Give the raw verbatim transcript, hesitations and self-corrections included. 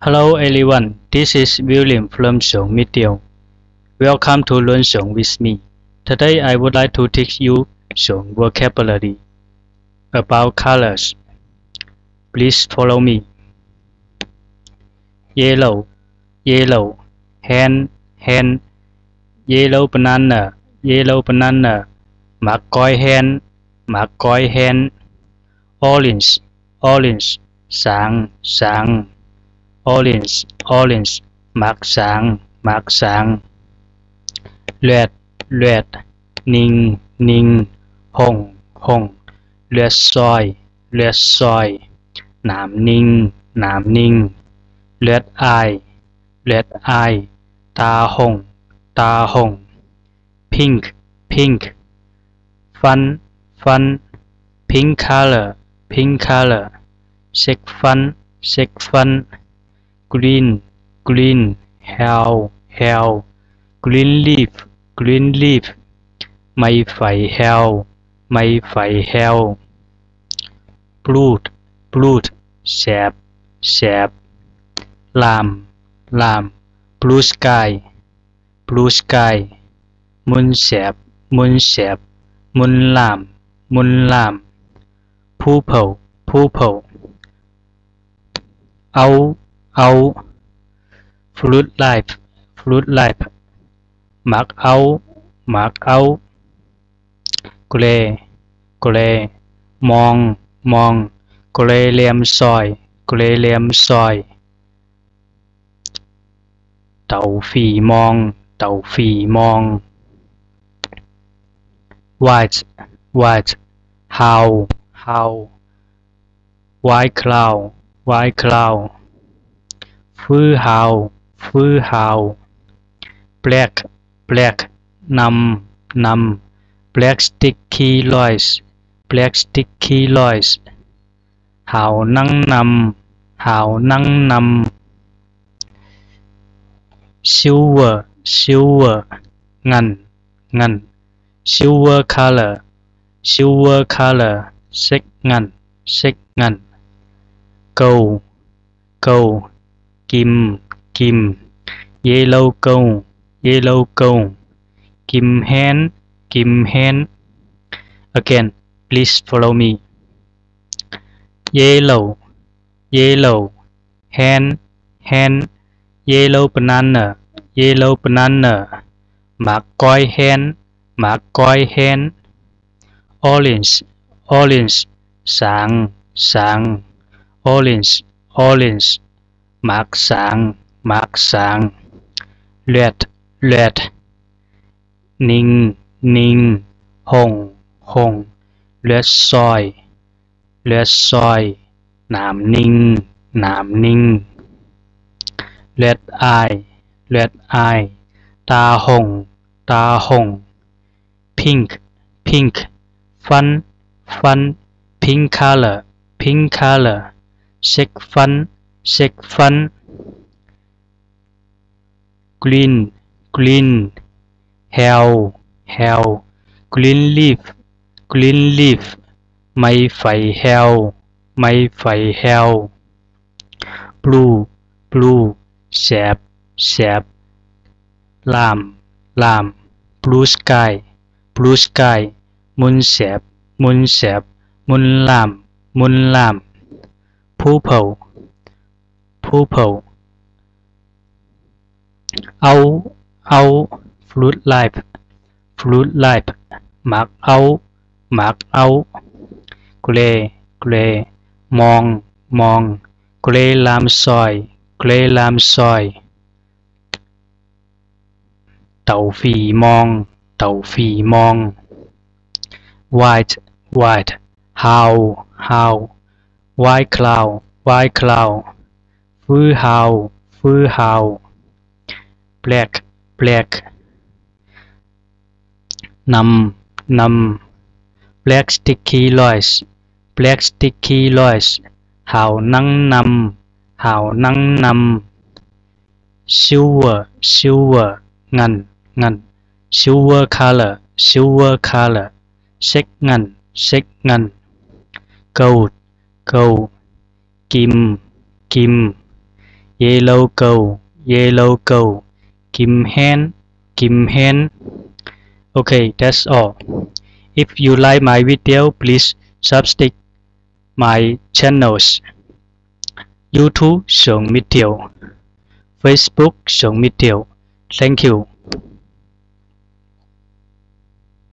Hello everyone, this is William from Shong Medium. Welcome to Learn Shong with me. Today I would like to teach you Shong vocabulary about colors. Please follow me. Yellow, yellow, hen, hen, yellow banana, yellow banana, မၢၵ်ႇၵွႆႁႅၼ်း, မၢၵ်ႇၵွႆႁႅၼ်း, orange, orange, သၢင်, သၢင်, orange, orange, မၢၵ်ႇသၢင်, မၢၵ်ႇသၢင်, red, red, ၼိင်, ၼိင်, ႁွင်ႇ, ႁွင်ႇ, လႅတ်ႈသွႆႈ, လႅတ်ႈသွႆႈ, ၼၢမ်ၼိင်, ၼၢမ်ၼိင်, red eye, red eye, တႃႁွင်ႇ, တႃႁွင်ႇ, pink, pink, ၾၼ်း, ၾၼ်း, pink color, pink color, သဵၵ်ႈၾၼ်း, သဵၵ်ႈၾၼ်း, green, green, ႁႅဝ်, ႁႅဝ်, green leaf, green leaf, မႆႉၾႆႁႅဝ်, မႆႉၾႆႁႅဝ်, blood, blood, သႅပ်, သႅပ်, လၢမ်, လၢမ်, blue sky, blue sky, မုၼ်သႅပ်, မုၼ်သႅပ်, မုၼ်လၢမ်, မုၼ်လၢမ်, purple, purple, ဢဝ်, ဢဝ်, fruit ripe, fruit ripe, မၢၵ်ႇဢဝ်, မၢၵ်ႇဢဝ်, grey, grey, မွင်, မွင်, ကရႄႇလႅမ်သွႆႈ, ကရႄႇလႅမ်သွႆႈ, တဝ်ႇၾီႇမွင်, တဝ်ႇၾီႇမွင်, white, white, ႁၢဝ်, ႁၢဝ်, white cloud, white cloud, ၾိုဝ်းႁၢဝ်, ၾိုဝ်းႁၢဝ်, black, black, ၼမ်, ၼမ်, black sticky rice, black sticky rice, ႁၢဝ်ၼၢင်းၼမ်, ႁၢဝ်ၼၢင်းၼမ်, silver, silver, ငၼ်ႇ, ငၼ်ႇ, silver color, silver color, သဵၵ်ႈငၼ်ႇ, သဵၵ်ႈငၼ်ႇ, gold, gold, ၵိမ်, ၵိမ်, yellow gold, yellow gold, ၵိမ်ႁႅၼ်း, ၵိမ်ႁႅၼ်း, again, please follow me. Yellow, yellow, ႁႅၼ်း, ႁႅၼ်း, yellow banana, yellow banana, မၢၵ်ႇၵွႆႁႅၼ်း, မၢၵ်ႇၵွႆႁႅၼ်း, orange, orange, သၢင်, သၢင်, orange, orange, မၢၵ်ႇသၢင်, မၢၵ်ႇသၢင်, red, red, ၼိင်, ၼိင်, ႁွင်ႇ, ႁွင်ႇ, လႅတ်ႈသွႆႈ, လႅတ်ႈသွႆႈ, ၼၢမ်ၼိင်, ၼၢမ်ၼိင်, red eye, red eye, တႃႁွင်ႇ, တႃႁွင်ႇ, pink, pink, ၾၼ်း, ၾၼ်း, pink color, pink color, သဵၵ်ႈၾၼ်း, သဵၵ်ႈၾၼ်း, green, green, ႁႅဝ်, ႁႅဝ်, green leaf, green leaf, မႆႉၾႆႁႅဝ်, မႆႉၾႆႁႅဝ်, blue, blue, သႅပ်, သႅပ်, လၢမ်, လၢမ်, blue sky, blue sky, မုၼ်သႅပ်, မုၼ်သႅပ်, မုၼ်လၢမ်, မုၼ်လၢမ်, purple, purple, ဢဝ်, ဢဝ်, fruit ripe, fruit ripe, မၢၵ်ႇဢဝ်, မၢၵ်ႇဢဝ်, grey, grey, မွင်, မွင်, ကရႄႇလၢမ်သွႆႈ, ကရႄႇလၢမ်သွႆႈ, တဝ်ႇၾီႇမွင်, တဝ်ႇၾီႇမွင်, white, white, ႁၢဝ်, ႁၢဝ်, white cloud, white cloud, ၾိုဝ်းႁၢဝ်, ၾိုဝ်းႁၢဝ်, black, black, ၼမ်, ၼမ်, black sticky rice, black sticky rice, ႁၢဝ်ၼၢင်းၼမ်, ႁၢဝ်ၼၢင်းၼမ်, silver, silver, ငၼ်, ငၼ်, silver color, silver color, သဵၵ်ႈငၼ်, သဵၵ်ႈငၼ်, gold, gold, ၵိမ်, ၵိမ်, Yellow Girl, Yellow Girl, Kim Hen, Kim Hen. Okay, that's all. If you like my video, please subscribe my channels. YouTube ส่งมิเตียว Facebook ส่งมิเตียว Thank you.